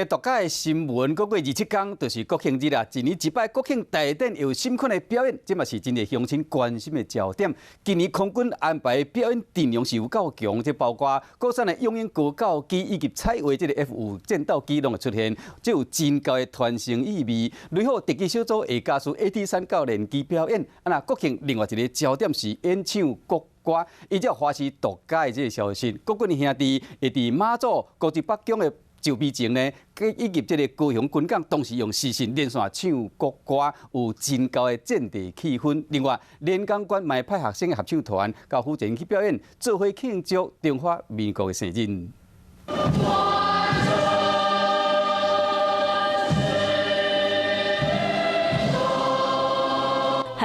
個獨家的新聞，閣過27工就是國慶日啦。一年一擺國慶大典有啥款的表演，這嘛是真濟鄉親關心的焦點。今年空軍安排表演陣容是有夠強，這包括國產的雄鷹高教機以及彩繪這個 F-5戰鬥機攏會出現，這有真高的傳承意味。雷虎特技小組會加入 AT-3教練機表演。啊，那國慶另外一個焦點是演唱國歌，依照華視獨家的這個消息，國軍兄弟會佇馬祖國際北疆的就邊前呢，以及這個高雄軍港，同時用視訊連線唱國歌，有真高的戰地氣氛。另外，連江縣嘛派學生的合唱團到府前去表演，做伙慶祝中華民國的生日。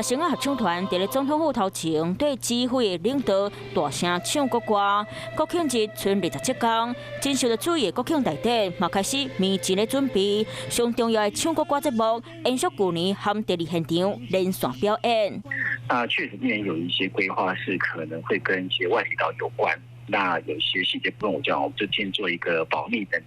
學生仔合唱團佇咧總統府頭前，對指揮的領導大聲唱國歌。國慶日賰27工，真受著注意的國慶大典嘛開始密集咧準備。上重要的唱國歌節目，延續舊年含第二現場連線表演。啊，確實今年有一些規劃是可能會跟一些外離島有關。那有些細節部分，我講，我們就先做一個保密，等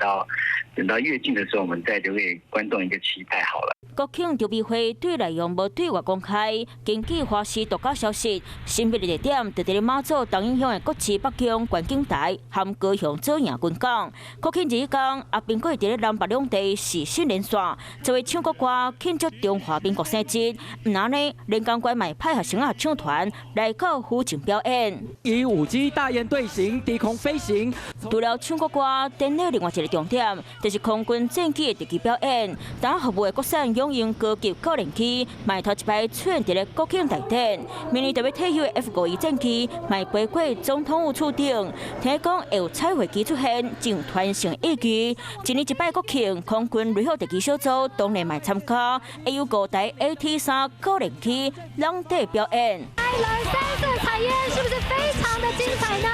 到越近的時候，我們再留給觀眾一個期待好了。國慶籌備會對內容無對外公開，根據華視獨家消息，神秘的地點就佇咧馬祖東引鄉的國旗北疆觀景台含高雄左營軍港。國慶日工，阿兵哥會佇咧南北兩地視訊連線，作為唱國歌慶祝中華民國生日。毋但按呢，連江縣嘛派學生合唱團來到府前表演，以5機大雁隊形低空飛行。除了唱國歌，典禮另外一個重點就是空軍戰機的特技表演。當服務的國產雄鷹高級教練機，嘛頭一擺出現佇咧國慶大典。明年就欲退休的 F-51戰機，嘛飛過總統府厝頂，聽講會有彩繪機出現，真有傳承意義。一年一擺國慶，空軍雷虎特技小組當然嘛參加，會有五台 AT-3教練機兩地表演。來三色彩煙，是不是非常的精彩呢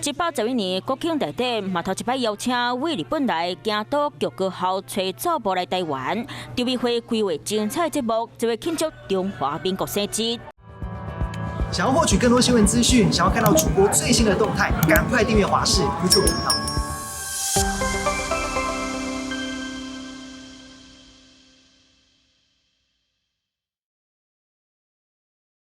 ？111年國慶大典嘛頭一擺邀請為日本來京都菊高校吹奏部來台灣，籌備會規劃精彩節目，就會慶祝中華民國生日。想要獲取更多新聞資訊，想要看到主播最新的動態，趕快訂閱華視 YouTube 頻道。